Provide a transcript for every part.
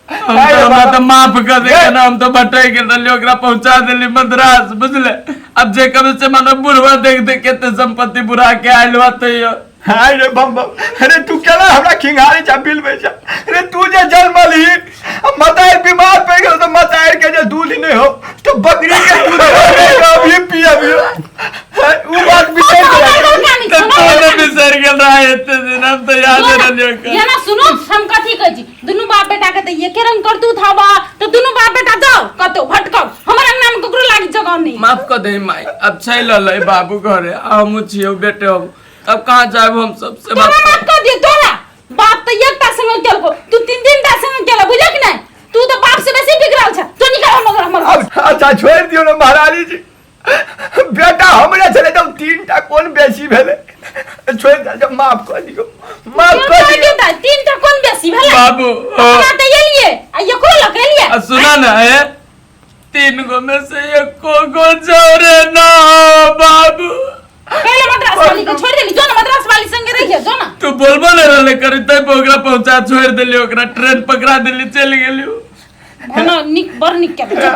हम तऽ हमरा तऽ माफ कर दे केना हम तऽ भटक गेल रहली, ओकरा पहुंचा देली मद्रास, बुझले? अब जे कभी से मानो बुढ़वा देख देख के ते संपत्ति बुरा के आयल बा तैयो। हाय रे बम बम, अरे तू केना हमरा खिंगारे छा बिलबै छा? अरे तू जे जन्मलही आ मतार बीमार पड़ि गेल तऽ मतार के जे दूध नहि हो तऽ बकरी के दूध अभी पियबियो, उ बात बिसरि गेल। तऽ तू ने बिसरि गेल रहा एते दिन, हम तऽ याद रहलियो ओकर। ये ना सुनो, हम कथी कहै छी, दुनू बाप बेटा के तऽ एके रंग करतूत हवा, तऽ दुनू बाप बेटा जाओ कतौ भटकब, हमर अंगना में ककरो लागी जगह नहीं। माफ कर दे माई, अब चलि अलै बाबू घरे, आ हमहूँ छियौ बेटे, हम अब कहाँ जायब हम सबसे तोरा बात। माफ कर दियो तोरा बाप तऽ एकटा संग केलको, तू तीन तीन टा संग केला, बुझल कि नहीं? तू तऽ बाप से बेसी बिगड़ल छ, तो निकल हमर हमर घर। अब अच्छा छोड़ि दियौ ने महारानी जी, बेटा हमरे छलै तऽ तीन टा कोन बेसी भेलै? छोड़ि दियौ, माफ कऽ दियौ, माफ कऽ दियौ। तीन टा कोन बेसी भेलै? बाबू ओ, अपना तऽ एलियै आ एकरो लऽ के एलियै। आ सुना ना है, तीन गो में से एको गो जोरे ना हो बाबू। पहले मद्रास वाली के छोड़ देली, जो ना मद्रास वाली संगे रहिए जो ना। तू बोलबो नहीं रहले करी तब ओकरा पहुंचा छोड़ देली, ओकरा ट्रेन पकड़ा देली, चल गेली। ना निक बड़ निक के जो।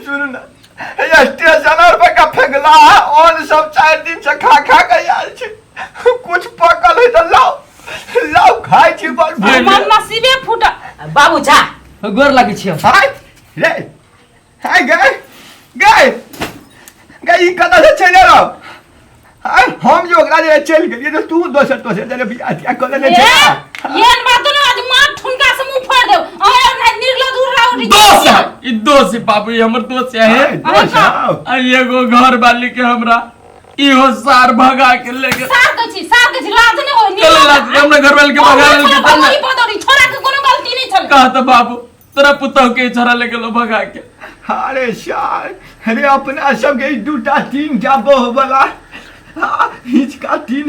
सुनू ना, स्टेशन पर का फेंकला ऑन सब 4 दिन से खा खा के आयल छी, कुछ पकल है तऽ लाओ लाओ खाइ छी बड़ भूख। हमर नसीबे फूटा। बाबू झा गोर लागै छियौ। हाय रे हाय, गए गए गए, ई कतऽ से चलि एलौ? आय हम जे ओकरा जे चलि गेलियै तऽ तू दोसर दोसर जरे बियाह तियाह कऽ लेने ए, छै। एहन बात न आज मार ठुनका से मुंह फोड़ देब। अहाँ नहीं निर्लज उड़ रहा उड़ी। दोस्त है ई, दोस्त है बाबू, ई हमर दोस्त है। हाय, दोस्त हौ। आ एगो घर वाली के हमरा इहो सार भगा के ले गेल। सार कहै छी, सार कहै छी, लाज नहि होय। चल लाज, हमरा घर वाली के भगा लेल के तब ने। पदौरी छोरा के कोनो गलती नहीं छल। कह तऽ बाबू, तोरा पुतहु के छोरा ले गेलो भगा के। अरे सार, अरे अपना सबके ई दूटा तीन टा बहु वाला हिचका तीन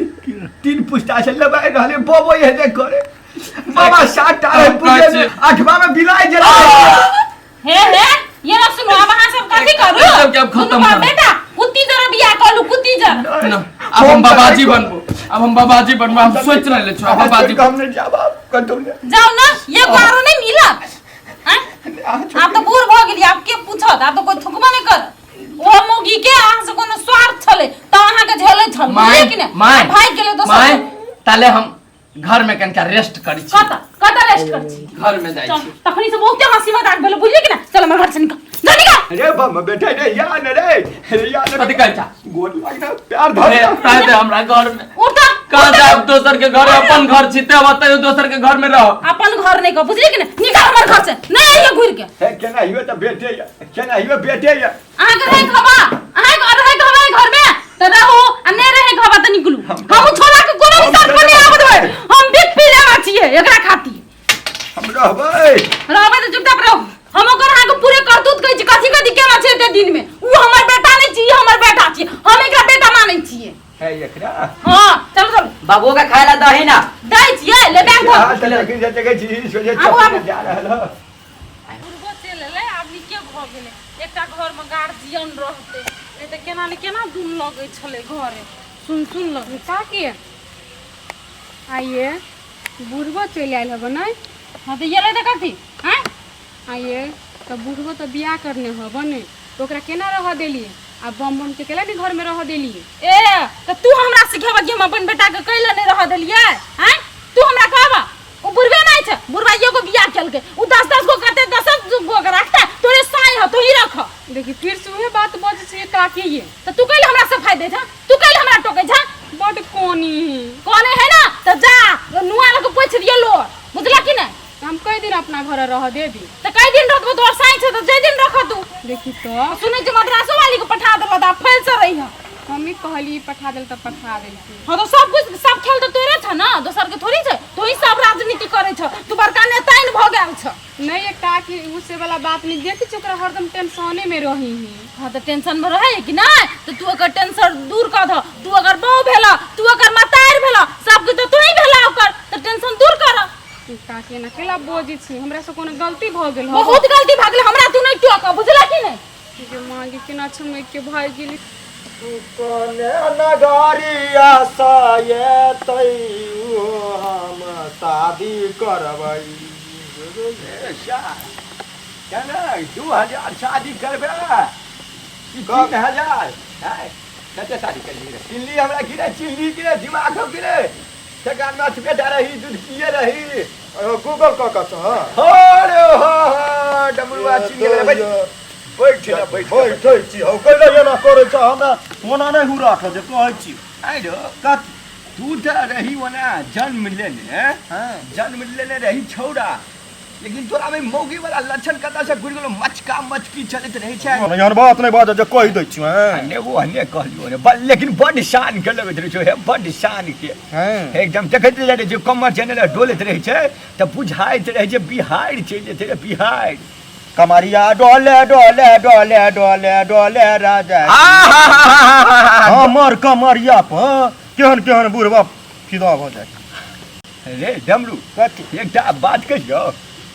तीन पुस्ता से लबाइ रहले, बबो हेबे करे बाबा सात टा रहे, हम कहै पुजे छी- आठवा में बिलाइ जरा। हे हे, ये ना सुनो, अब अहाँ सब कथी करू? ई सबके अब खत्म दुनू बाप करू। बेटा कुत्ती जरा बियाह करू, कुत्ती जरा। ना, अब हम बाबाजी बनबो, अब हम बाबाजी बनबो, हम सोच रहले छो अब बाबाजी। हम नहीं जाब आब, कतौ नहीं। जाओ ना, ये आरो नहीं मिला। आँय? आब तऽ बूढ़ भऽ गेली, आब के पूछत? आब तऽ कोई थुकबो नहि कर। ओ मौगी के अहाँ से कोनो स्वार्थ छलै तऽ अहाँके झेलै छल, बुझलियै कि नहि? माय भागि गेलै दोसर। माय, ताले हम घर में कनिका रेस्ट करै छी। कतऽ कतऽ रेस्ट करै छी? घर में जाइ चल छी। तखनी से बहुते हंसी मजाक भेल, बुझलियै कि नहि? चल हमर घर से निकल, जा निकल। अरे बम बेटा रे, या न रे, अरे या न। कथी कहै छा? गोर लागना, प्यार धर। अरे, रह दे हमरा घर में। उठ। कहाँ जाब दोसर के घर? अपन घर छी ते बताइयो, दोसर के घर में रहो। अपन घर नहीं कह, बुझलियै कि नहि? निकल हमर घर से, नहीं आइए घुर के। हे केना हियो त बेटे या, केना हियो बेटे या। अहाँके रहै के हवा, अहाँके रहै के हवा घर में तऽ रहू, आ नहि रहै के हवा तऽ निकलू। हम छोड़ा के कोनो भी साथ पर नहीं आबऽ देबै, हम बिक पी लेवा छियै एकरा खातिर। हम रहबै। रहबै तऽ चुपचाप रहू। हम ओकर अहाँके पूरे करतूत कहै छी, कथी कथी केना छै एते दिन में। उ हमर बेटा नहि छी, ई हमर बेटा छी, हम एकरा बेटा मानै छियै। है एकरा। हाँ, चलू चलू। बाबू के खाय ला दही ना। दै छियै, ले बैग धर। हां, तऽ देखै छै, देखै छी सोझे आबू, आबू। जा रहल हो। बुढ़बो चलि एलै, आब नीके भऽ गेलै, एकटा घरमे गार्जियन रहतै, नहि तऽ केना ने केना दुन लगै छलै, घरे सुन सुन लगै। काकी आइए बुढ़बो चलि आयल हबो नहि? हँ, तऽ एलै तऽ कथी? आँय? आइए तऽ बुढ़बो तऽ बियाह करने हबो ने, तऽ ओकरा केना रहऽ देलियै आ बम बम के केला ने घरमे रहऽ देलियै? ए, तऽ तू हमरा सिखेबऽ कि हम अपन बेटाके कैले नहि रहऽ देलियै? आँय, तू हमरा कहबऽ? ओ बुढ़बे नहि छै, बुढ़बा एगो बियाह केलकै, ओ दस दस गो करतै, दस दस गो के रखतै? तोरे साई ह, तू ही रख। देखी, फिर से उहे बात बजै छियै काकी ये। तऽ तू कैले हमरा सफाई दै छ? तू कैले हमरा टोकै छ? बड कोनी है। कोने है ना तऽ जा नुआ लग पोछि दियो लोर, बुझला कि नहि? हम कई दिन अपना घर रह देबी? तऽ कई दिन रखबो? तोहर साई छै तऽ जे दिन रख तू। देखी तो सुनै छी मद्रासो वाली के पठा देलक, तऽ आब फैल से रही है। मम्मी कहली पठा देल तऽ पठा देलकी। हाँ, तो सब कुछ सब खेल तो तोरे छ ना, दोसर के थोड़ी छै। तू ही सब राजनीति करे छ, तू बड़का नेता इन भ गेल छ। नहीं ये काकी, उससे वाला बात नहीं, देखी छी ओकरा हरदम टेंशने में रही ही। हाँ, तो टेंशन में रहे कि नहीं तो तू ओकर टेंशन दूर कर दह। तू अगर बहू भेला, तू अगर मतार भेला, सब कुछ तो तू ही भेला ओकर, तो टेंशन दूर कर। काकी ना केला बजै छी? हमरा से कोनो गलती भऽ गेल? बहुत गलती भऽ गेल, हमरा तू नहीं टोक, बुझला कि नहीं? गे माँ गे, केना छमकि के भागि गेली। कोने नगरिया सयतै हम शादी करबै। ए, केना 2000 शादी करबे कि 3000? हैं, कते शादी करबी रे? चिल्ली हमरा गिरे, चिल्ली गिरे, दिमाग हो गिरे। ठेकान में बेटा रही, दूध पिए रही। गूगल कऽ कऽ हँ। अरे हो हो, डमरुआ चिन्ह गेलै। बैठ बैठ ना, बैठ। बैठै छी हौ, कैला एना करै छ? हमरा ओना नहि हुरा जे कहै छी। आइ रो कथी? तू तऽ रही ओना जन्म लेने, जन्म लेने रही छौड़ा, लेकिन तोरा में मौगी वाला लक्षण कतऽ से घुरि गेलो? मचका मचकी चलैत रहै छै। एहन बात नहि बाज जे कहि दै छियौ। हँ। ने वो हने कहलियो रे, लेकिन बड्ड शान के लगैत रहै छौ हे, बड्ड शान के। एकदम देखैत रहै छै, कमर चने लए डोलैत रहै छै तऽ बुझाइत रहै छै बिहार चलि जेतै रे, बिहार। कमरिया डोले डोले डोले डोले डोले राजा, हमर कमरिया पर केहन केहन बुढ़बा फिदा भऽ जाइ रे। डमरू। कथी? एकटा बात कहियौ,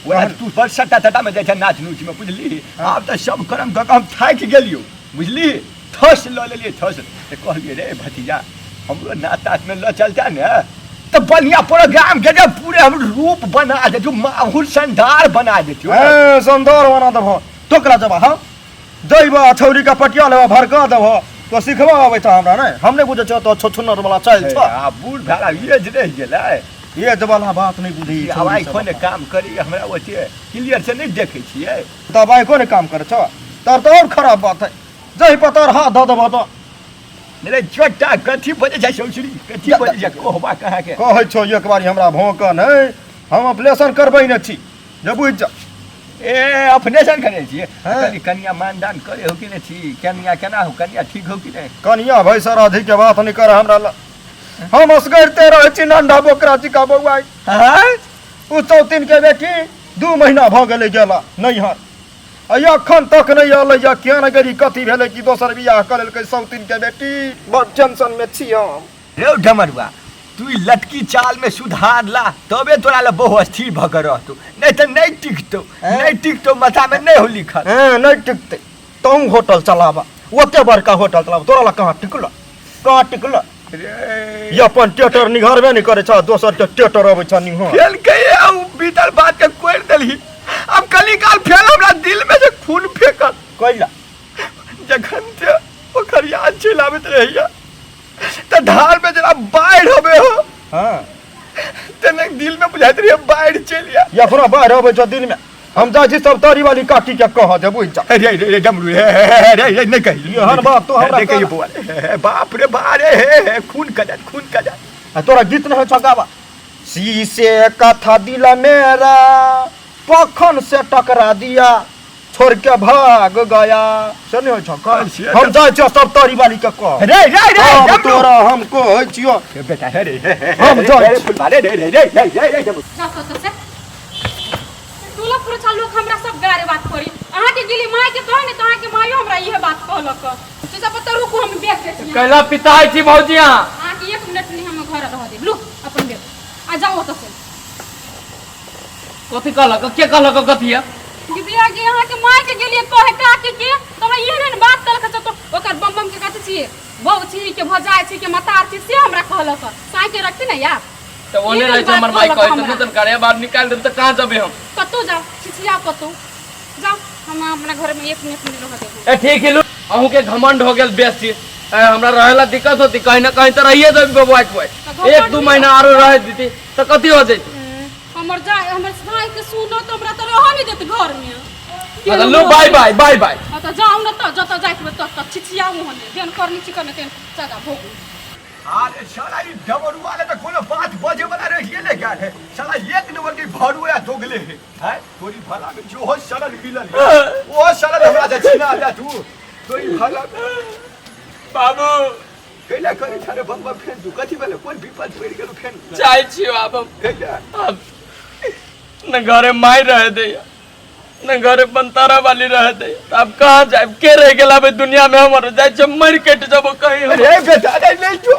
ओना तू पर सट्टा तट्टा में जाइ छै नाच नूच में, बुझली? आब तऽ सब करम कऽ कऽ हम थाकि गेलियौ, बुझली? थस लऽ लेलियै थस, तऽ कहलियै रे भतीजा, हमरो नाच ताच में लऽ चलता ने तऽ बढ़िया प्रोग्राम के जे पूरे हम रूप बना देतू, माहौल शानदार बना देतू। ए, सुन्दर बना देबह तोकरा जब हम जइबह, छौरी के पटिया लेबह, भड़का देबह। तो सिखबऽ अबै छ हमरा? नहि, हम नहि बुझै छियौ, तो छुछुन्नर वाला चालि छ। आ बूढ़ भेला एज रहि गेलै। एज वाला बात नहि बुझै ई हवाई कोन काम करी, हमरा ओते क्लियर से नहि देखै छियै। दबाई कोन काम करै छ तर तऽ और खराब बात है, जहि पर तोर हाथ धऽ देबह तऽ रे छोटा, कथी बजै छै सौसरी? कथी बजै छै? कहबा कहाँ के कहै छौ, एक बारी हमरा भौंक नहि, हम ऑपरेशन करबै ने छी जे बुझि जा। ए, अपने सन करै छियै? हाँ। कनि कनिया मानदान करे हो कि नहि छी? कनिया केना हो? कनिया ठीक हो कि नहि? कनिया भाई सर अधिक के बात नहीं कर हमरा ला। हम असगरते रहै छी, नंढा बोकरा जी का बौआ। हाँ? ओ चौतीन के बेटी 2 महीना भऽ गेलै गेला नैहर आ एखन तक नहि एलै। या किया नहि गेली? कथी भेलै कि दोसर बियाह कऽ लेलकै सौतीन के बेटी? बड़ टेंशन में छी हम। रे डमरुआ, तू ई लटकी चाल में सुधार ला, तबे तोरा ला बहु स्थिर भऽ के रहतौ, नहि तऽ नहि टिकतौ, नहि टिकतौ, माथा में नहि हो लिखल। हँ, नहि टिकतै। तहूँ होटल चलाबा, ओते बड़का होटल चलाबा, तोरा लग कहाँ टिकल, कहाँ टिकल? रे ई अपन टेटर निघरबे नहि करै छ, दोसर के टेटर अबै छ निघर। फेल के उ बीतल बात के कोरि देलही। अब कली काल फेल हमरा दिल में से खून फेंकल। कैला? जखन ते ओकर याद चलि आबैत रहैया तऽ धार में जेना बाढ़ि अबै हो, तेना दिल में बुझाइत रहैया बाढ़ि चलि आयल। एखनो बाढ़ि अबै छ दिनमे? हम जाइ छी सब तरी वाली काकी के कह जे बुझि जा। रे रे रे डमरू, हे हे हे रे रे, नहि कही। एहन बात तो हमरा नहि कही बौआ। हे, बाप रे बा रे, हे हे, खून का जात, खून का जात। आ तोरा गीत नहि होइ छौ गाबा? शीशे का था दिल मेरा, पखन से टकरा दिया, छोड़ के भाग गया, से नहि होइ छौ? कह। से हम जाइ छियौ सब तरी वाली के कह। रे रे रे अब डमरू। तोरा हम कहै छियौ। हे बेटा, हे रे हे हे। हम रे, जाइ रे छी। फुलबा रे रे रे रे रे रे रे डमरू। जाउ कतऽ से टोला पुरछा लोक हमरा सब गारे बात करी। अहाँके गेली माय के कहे ने तऽ अहाँके मायो हमरा इहे बात कहलक। चचा पत्ता, रुकू, हम बैग दै छी। कैला पिताइ छी भौजी अहाँ? अहाँके एक मिनट नहि हम घर रह देब। लू अपन बैग आ जाउ ओतऽ से। कथी कहलक? के कहलक कथी है? दीदिया गे, अहाँके माय के गेलियै कहे काकी के तऽ हमरा इहे ने बात कहलक। तऽ ओकर बम बम के कथी छियै, बहु छी के भजाय छी के मतार छी, से हमरा कहलक। साँय के रखती ने यार। तऽ ओने ई रहै छै बात हमर माय। कहलक कहै तऽ हमरा। नहि तन करे बाहर निकालि देब तऽ कहाँ जेबै हम? कतहु जाउ, छिछियाउ, कतहु जाउ, हम अपना घर में एक मिनट नहीं रह देब। ए ठीक है, अहूँ के घमंड हो गेल बेसी। ए, हमरा रहे ला दिक्कत होती, कहीं ना कहीं तो रहिए देबी बबुआ के। तऽ घमंड एक दू नहि महीना आरो रह देती तऽ कथी हो जैती? हमर जाय, हमर भाई के सुनो तो हमरा तो रह नहीं देत घर में। अच्छा, लू, बाय बाय बाय बाय। हाँ तऽ जाउ ने तऽ जतऽ जाइके होत ततऽ छिछियाउ, होने जेहन करनी छी करने तेहन सजा भोगू। अरे साला, ई डमरुआ ले तऽ कोनो बात बजे वाला रहिए ने गेल है। साला एक नंबर के भरुआ दोगले है। हैं, तोरी भला में जो हो सरल मिलल है, ओ सरल हमरा से छिना जा तू, तोरी भला में। बाबू। कैला करे छारे बम बम? फेन तू कथी भेलै? कोन विपद पड़ि गेलौ फेन? जाइ छियो आब हम। कैला? आब न घरे माय रहे दैया, न घरे बनतारा वाली रहे दैया, तऽ आब कहाँ जायब? के रह गेल आब एहि दुनिया में हमर? जाइ छियै, मरि कटि जेबो कहीं हम। अरे बेटा, अरे नहीं जो,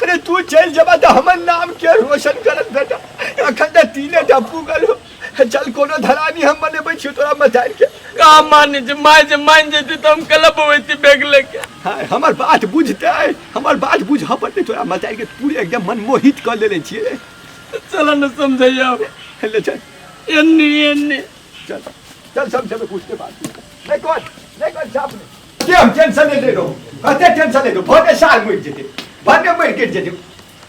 अरे तू चल जबा तऽ हमर नाम के रोशन करत बेटा? अखन तऽ तीने टा पुगल हो। चल, कोनो धरानी हम बनेबै छियौ तोरा मचारि के। कहाँ मानै छै माय? जे मान जेती तऽ हम कल बबैती बैग लेके। हाँ, हमर बात बुझतै, हमर बात बुझऽ पड़तै। तोरा मचारि के पूरे एकदम मनमोहित कऽ लेने छियै। चल न, समझैया। ले चल। एन्नी एन्नी। चल चल, सब जगह पूछते बात नहीं कौन नहीं कौन साहब ने के हम टेंशन नहीं ले रहो, कते टेंशन ले दो, भने साल मरि जेतै, भने मरि कटि जेतै,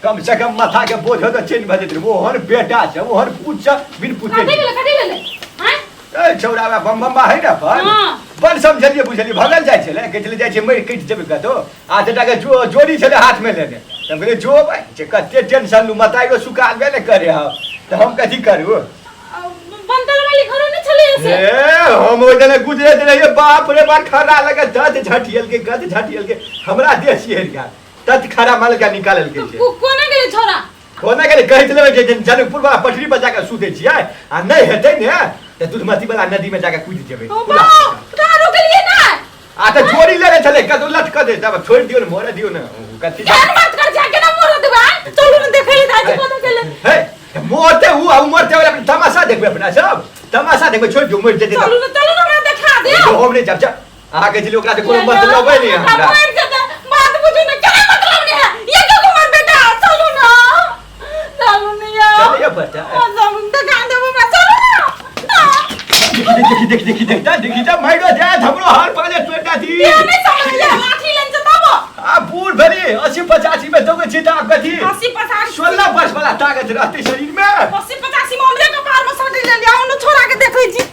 कम से कम माथा के बोझ हो तऽ चैन भऽ जेतै। ओहन बेटा छै, ओहन पूत छै, बिन पूते। कथी भेलै, कथी भेलै? आँय? ए छौड़ा बम बम है ने अपन। हाँ। बड़ समझलियै बुझलियै, भगल जाइ छलै, कहै छलै जाइ छै मरि कटि जेबै कतौ। आ बेटा के जोड़ी छलै हाथ में लेने, तऽ हम कहलियै जो भाइ जे कते टेंशन लू, मताइयो सुखाबे ने करे हम तऽ हम कथी करू। बनतल वाली घरो नहीं छलै से। ए हम ओहि दने गुजरैत रहियै, बाप रे बाप, खड़ा लगे दत झटियल के, गद झटियल के, हमरा देह सिहरि गेल, तत खड़ा माल के निकालल के छै। कोना गेलै छोरा? कोना गेलै? कहैत छलै जे जनकपुर वाला पटरी पर जाके सुतै छियै आ नहि हेतै ने तऽ दूधमती वाला नदी में जाके कूदि जेबै। ओ बाप, तऽ रोकलियै ना? आ तऽ जोड़ी लेने छलै, कतौ लटक दे, तब छोड़ि दियौ ने, मरऽ दियौ ने, कथी केहन बात कर छै, केना मरऽ देबै? चलू ने देखै लए जाइ छी कोना गेलै। हे मरते उ आ मरते वाला तमाशा देखबै, अपना सब तमाशा देखबै, छोड़ि दियौ, मरि जेतै। चलू ने, चलू ने, हमरा देखा दियौ। हम नहि जायब, जा अहाँ कहै छलियै ओकरा से कोनो मतलब नहि हमरा। मरि जेतै, बात बुझू ने, केना मतलब नहि है? ये क्यों हमर बेटा? चलू ना, चलू ने यार। चलिए बच्चा। चलू देखा देबो हमरा, चलू ना। देखी देखी देखी देखी देखी देखी माइरो जायत हमरो हार पाले तोड़ि दादी। ये नहीं समझलियै, लाठी लेने छै तब। आ बूढ़ भेली, 80 85 में दौगै छी तऽ आब कथी? 80 85 16 वर्ष वाला ताकत रहतै शरीर में। 80 85 में हमरे कपार में सटी लेलियै, ओने छोरा के देखै छी।